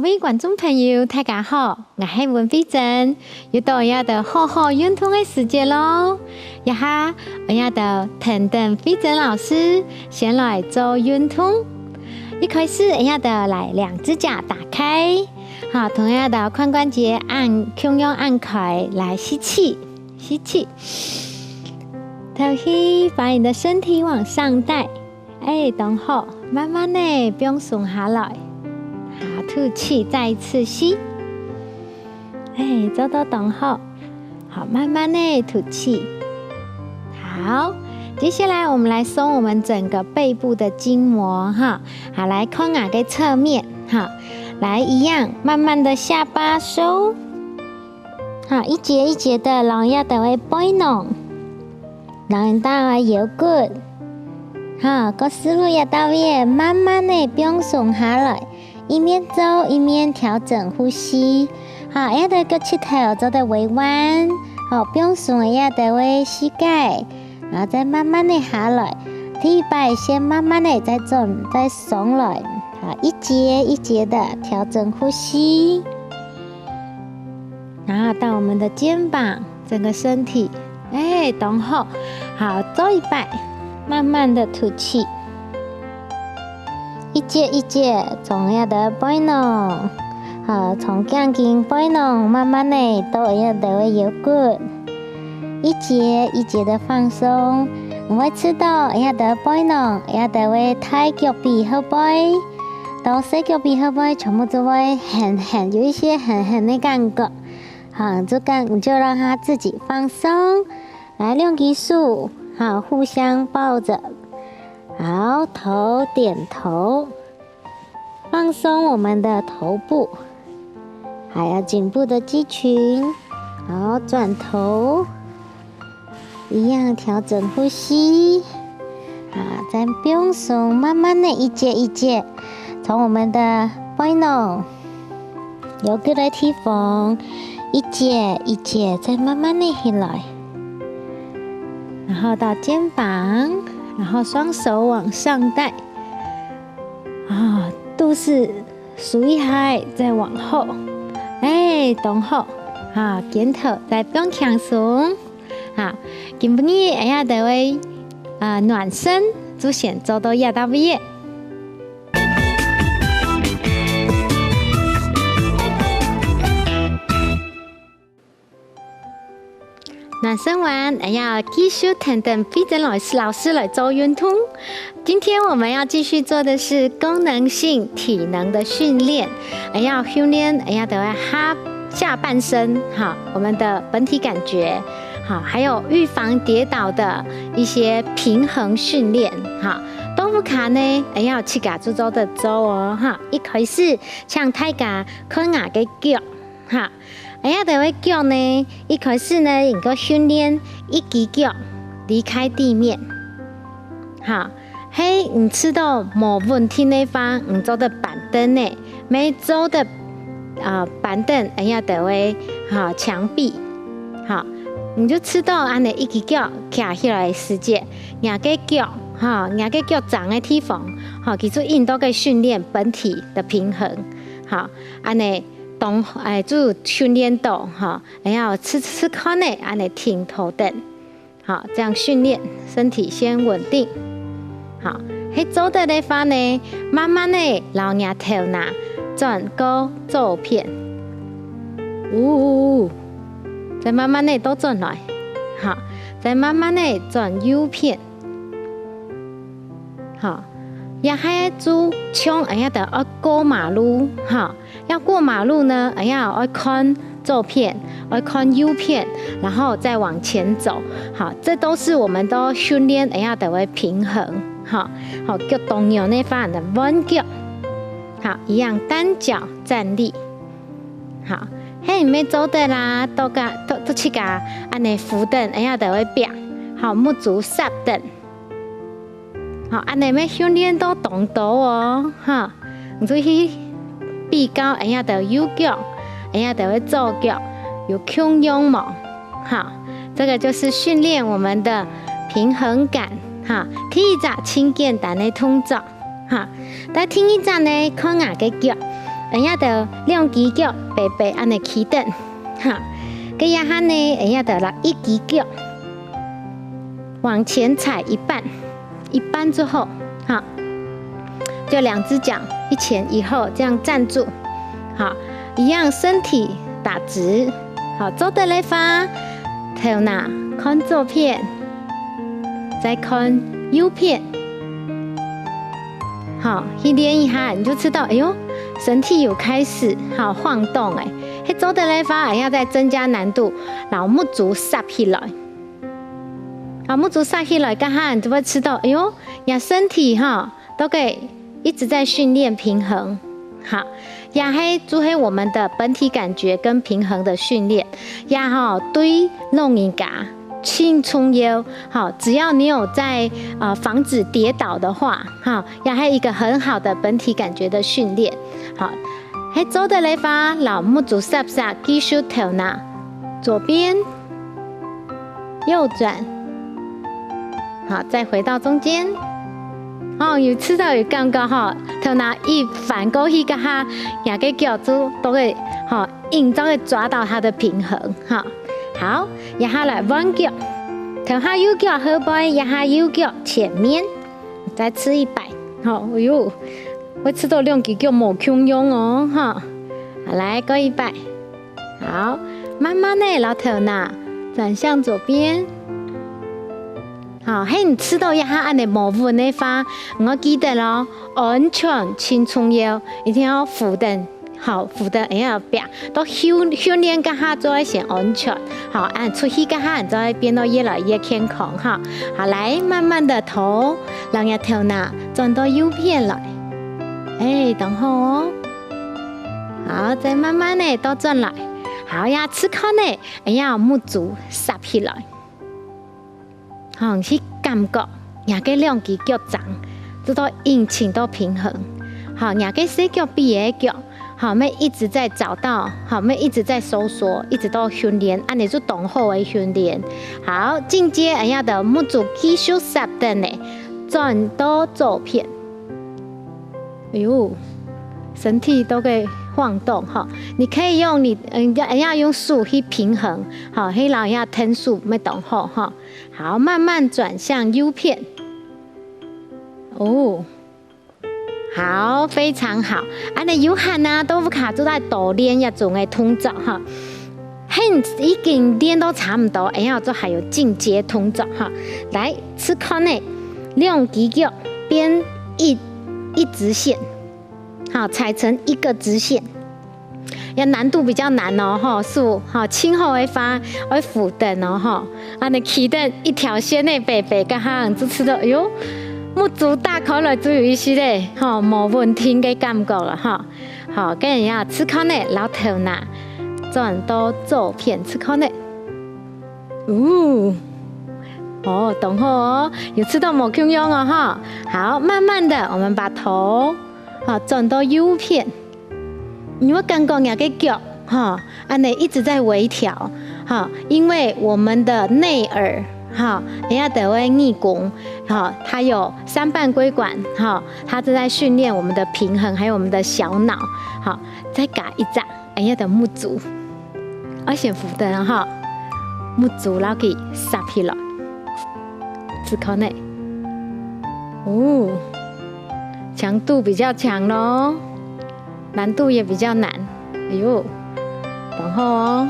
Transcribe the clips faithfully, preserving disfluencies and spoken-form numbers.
各位觀眾朋友，大家好，𠊎係溫慧珍，又到𠊎兜好好運動个時節囉。這下，𠊎兜跈等慧珍老師先來做運動。一開始，𠊎兜來兩隻腳打開，好，同𠊎兜髖關節按，共樣按開，來吸氣，吸氣。吐氣，把你的身體往上帶。 哎，當好，慢慢仔放鬆下來。好，吐氣，再一次吸。哎，做到當好。好，慢慢仔吐氣。好，接下來我們來鬆我們整個背部的筋膜哈。好，來看𠊎个側面哈。來，一樣，慢慢的下巴收。好，一節一節的，摎這兜个背囊。 摎你兜个腰骨，哈，過使力這兜位慢慢仔放鬆下來，一面做一面調整呼吸。哈，這兜腳膝頭做得微彎，好，放鬆這兜个膝蓋，然後再慢慢仔下來。第一擺先慢慢仔再轉，再上來，好，一節一節的調整呼吸。然後到我們的肩膀，整個身體 哎，當好。好，做一擺，慢慢的吐氣。一節一節，從這兜背囊，好，從頸根背囊，慢慢的到這兜个腰骨，一節一節的放鬆。你會知道這兜背囊，這兜个大腳髀後背，到細腳髀後背，全部都會絚絚，有一些絚絚的感覺。 好，就感，你就讓它自己放鬆。來，兩隻手，好，互相抱著。好，頭點頭，放鬆我們的頭部，還有頸部的肌群。好，轉頭， 一樣調整呼吸。啊，再放鬆，慢慢的一節一節，從我們的背囊，腰骨个地方，一節一節，再慢慢的起來。然後到肩膀，然後雙手往上帶。啊，肚屎 收一下，再往後。哎，當好。哈，肩頭再放輕鬆。哈，今晡日𠊎兜个，啊，暖身就先做到這搭位。 暖身完，𠊎兜繼續跈等慧珍老師，老師來做運動。今天我們要繼續做的是功能性體能的訓練，𠊎兜訓練，𠊎兜个下，下半身，哈，我們的本體感覺，哈，還有預防跌倒的一些平衡訓練，哈。動作卡呢，𠊎兜自家就做得做哦，哈。一開始，請大家看𠊎个腳，哈。 𠊎兜个腳呢，一開始呢，應該訓練一隻腳離開地面。哈，係你試著無穩定个話，你做得板凳仔，乜做得，啊，板凳，𠊎兜个，哈，牆壁。哈，你就試著恁仔一隻腳徛起來个時節，若个腳，哈，若个腳㬹个地方，哈，佢就引導个訓練本體的平衡。哈，恁仔 當，哎，就訓練到，吼，哎呀，試，試看呢，恁仔挺頭等，好，這樣訓練身體先穩定。好，係做得个話呢，慢慢仔摎若頭那轉過左片，嗚，再慢慢仔倒轉來，好，再慢慢仔轉右片。 好，這下就像𠊎兜愛過馬路，哈，要過馬路呢，𠊎兜愛看左片，愛看右片，然後再往前走。好，這都是我們都訓練𠊎兜个平衡，哈。好，腳當軟个話，你換腳。好，一樣單腳站立。好，係毋係做得啦？到个，到，到自家恁仔扶等𠊎兜个壁，好，目珠霎等。 好，恁仔乜訓練到當多哦，哈。你就去比較𠊎兜右腳，𠊎兜个左腳有共樣無？哈，這個就是訓練我們的平衡感，哈。第一隻盡簡單个動作，哈。但第二隻呢，看𠊎个腳， 𠊎兜兩支腳白白恁仔企等，哈，該這下呢，𠊎兜來一支腳往前踩一半，一半就好，哈，就兩隻腳一前一後這樣站住，好，一樣身體打直，好，做得个話，頭那看左片，再看右片。 好，去練一下，你就知道，哎喲，身體有開始，好，晃動欸。該做得个話，還愛再增加難度，摎目珠煞起來。好，目珠煞起來，該下你就會知道，哎喲，你身體哈，都可以一直在訓練平衡。好，這係，就係我們的本體感覺跟平衡的訓練。這吼，對老人家盡重要。好，只要你有在，呃，防止跌倒的話，哈， 也還有一個很好的本體感覺的訓練。好，該做得个話，摎目珠煞煞，繼續頭那，左邊，右轉，好，再回到中間。哦，有試著有感覺吼，頭那一翻過去該下，若个腳就都會，吼，硬就會抓到它的平衡，哈。好，這下來換腳，頭下右腳後背，這下右腳前面。 再試一擺，吼，哎喲，會試著兩支腳無共樣哦，吼。好，來，過一擺。好，慢慢仔摎頭那轉向左邊。好，係你試著這下恁仔無穩个話，你愛記得哦，安全盡重要，一定愛扶等 好，扶等，哎呀，別，到訓，訓練該下做愛先安全。好，恁出去該下，你就會變到越來越健康哈。好，來，慢慢仔頭，摎若頭那轉到右片來。哎，當好哦。好，再慢慢仔倒轉來。好，這試看仔，哎呀，目珠煞起來。 吼，去感覺若个兩支腳㬹，做到引擎到平衡。吼，若个細腳比个腳，吼，愛一直在找到，吼，愛一直在收縮，一直到訓練，恁仔就當好个訓練。好，進階，恁樣个目珠繼續煞等仔，轉到左片。哎喲，身體都會晃動吼，你可以用你，嗯，要，要用手去平衡，吼，去摎一下tension，愛當好吼。 好，慢慢轉向右片。哦，好，非常好。恁仔有閒啊，都屋下做得多練這種个動作哈。係已經練到差毋多，然後就還有進階動作哈。來，試看仔，兩支腳變一，一直線。 好，踩成一個直線。這難度比較難哦，吼，手，吼，盡好个話，愛扶等哦，吼。恁仔企等一條線仔，白白个哈，就試著，哎喲，目珠打開來就有一息仔，吼，無穩定个感覺了，吼。好，該恁樣試看仔，摎頭那轉到左片試看仔。哦，哦，當好哦，有試著無共樣哦，吼。好，慢慢的，我們把頭 好，轉到右片。你會感覺若个腳，吼，恁仔一直在微調，吼，因為我們的內耳，吼，人家的耳公，吼，它有三半規管，吼，它正在訓練我們的平衡，還有我們的小腦，好，再加一隻，人家的目珠。 愛先扶等吼，目珠摎佢煞起來。試看仔。哦，強度比較強咯，難度也比較難。哎喲，當好哦。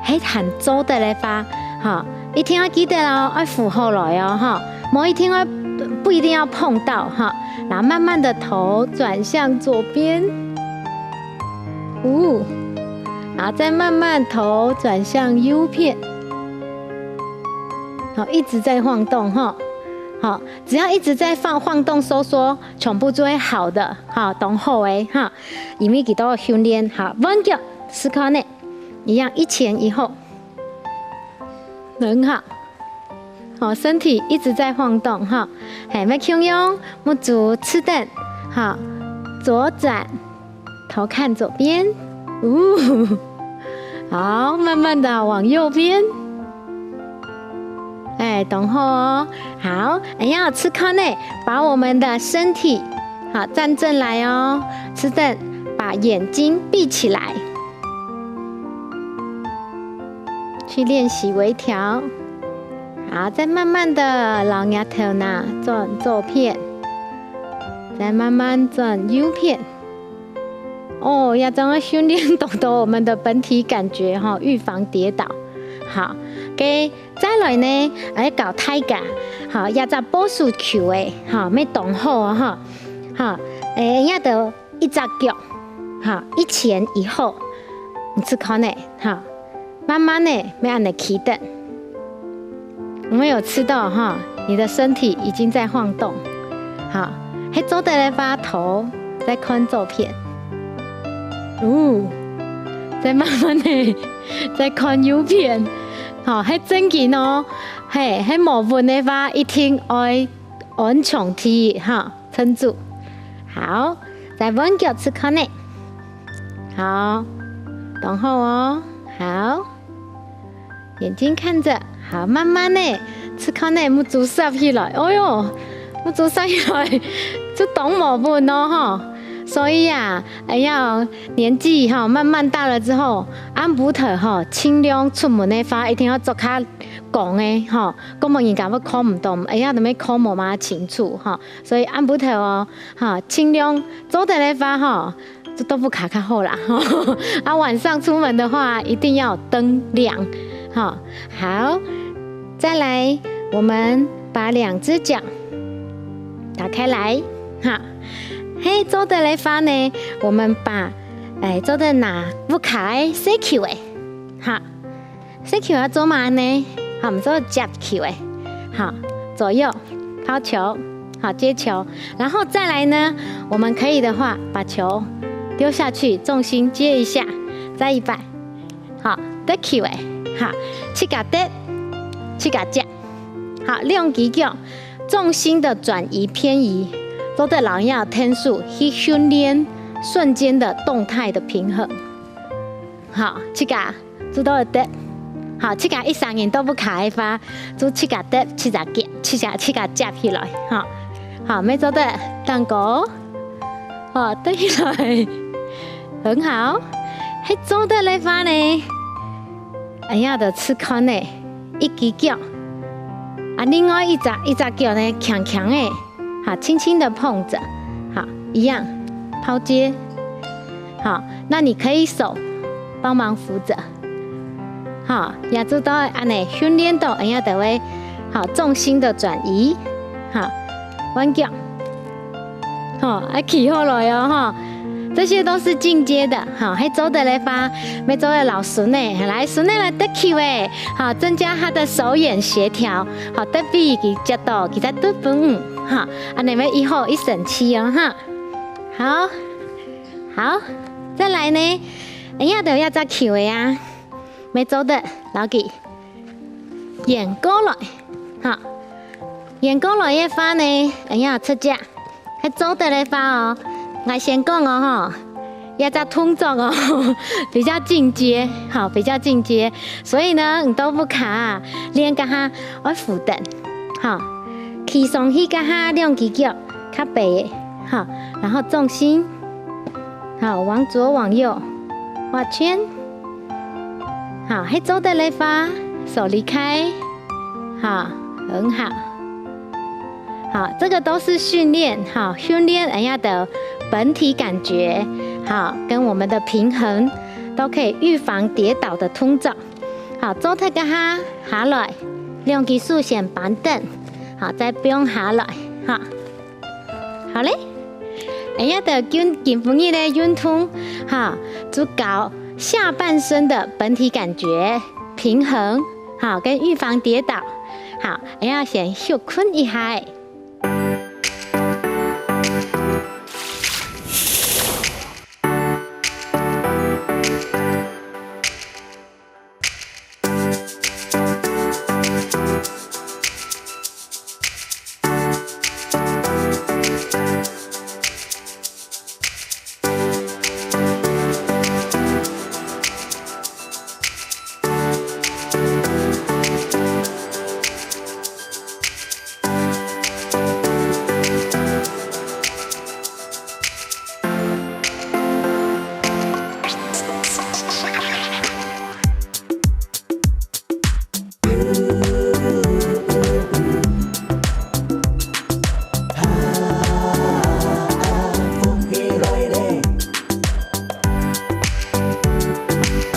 係還做得个話，吼，一定愛記得哦，愛扶好來哦，吼，無一定愛，不一定要碰到，吼。然後慢慢的頭轉向左邊。 哦，然後再慢慢頭轉向右片。好，一直在晃動哈。好，只要一直在晃，晃動收縮，全部就會好的，哈，當好个哈。因為佢都有訓練，好，換腳試看仔，一樣一前一後，很好。 好，身體一直在晃動哈，係，愛共樣，目珠蚩等，好，左轉，頭看左邊，嗚，好，慢慢的往右邊，欸，當好哦，好，恁樣試看仔，把我們的身體，好，站正來哦，試等把眼睛闭起來，去練習微調。好，再慢慢的摎若頭那轉左片，再慢慢轉右片。哦，這正訓練到到我們的本體感覺哈，預防跌倒。好，該再來呢，愛教大家，好，這隻波士球仔，好，愛當好哦，哈。好，誒，這兜 一隻腳，哈，一前一後，你試看呢，哈，慢慢的，愛恁呢企等。我們有試著哈，你的身體已經在晃動，哈，係做得个話，頭再看左片，哦，再慢慢的再看右片，哈，係正經哦，係，係無穩个話，一定愛安詳地，哈。 撐住。好，再換腳試看呢。好，當好哦。好，眼睛看著，好，慢慢的試看呢，目珠眨起來。哎喲，目珠眨起來，就當無穩哦吼。所以啊，哎呀，年紀吼慢慢大了之後，暗晡頭吼，盡量出門个話，一定愛著較光个吼，過無人家會看毋著，哎呀，都會看無麼清楚吼。 所以暗晡頭哦，哈，盡量做得个話吼，就戴屋下較好啦，吼。啊，晚上出門的話，一定要燈亮，哈。好，再來，我們把兩隻腳打開來，哈。係做得个話呢，我們把，哎，做得拿屋下个細球仔，哈， 細球愛做麼呢？好，我們做接球仔，好，左右拋球，好，接球，然後再來呢，我們可以的話，把球丟下去，重心接一下，再一擺，好，得球仔，好，自家得，自家接，好，兩支腳，重心的轉移偏移，做得摎若天數去訓練瞬間的動態的平衡，好，自家 做得得。好，自家一儕人戴屋下个話，就自家得，自家接，自家，自家接起來，哈。好，愛做得，蛋糕，好，得起來，很好。係做得个話呢，哎呀，就試看呢，一支腳，啊，另外一隻，一隻腳呢，輕輕个， 好，輕輕地碰著，好，一樣，拋接。好，那你可以手幫忙扶著，好，也做得恁呢訓練到，哎呀，就會，好，重心的轉移，好，換腳，好，愛企好來哦，哈。這些都是進階的，好，係做得个話，愛做得摎孫仔，來，孫仔來得球仔，好，增加他的手眼協調，好，得分佢接到，佢再得分。 哈，恁呢會一好一神奇哦，哈。好，好，再來呢，哎呀，就這隻球仔啊，愛做得摎佢沿過來，哈，沿過來个話呢，哎呀，出隻，係做得个話哦，𠊎先講哦，吼。 這隻動作哦，比較進階，好，比較進階。所以呢，你戴屋下啊，練該下愛扶等，好，企上去該下兩支腳較平个，好，然後重心，好，往左往右畫圈，好，係做得个話，手離開，好，很好。 好，這個都是訓練，哈，訓練人家的本體感覺，好，跟我們的平衡，都可以預防跌倒的動作。好，做得个下，下來，兩支手先扳等，好，再放下來，哈。好咧，人家的今，今晡日个運動，哈，就教下半身的本體感覺、平衡，好，跟預防跌倒。好，人家先休睏一下仔。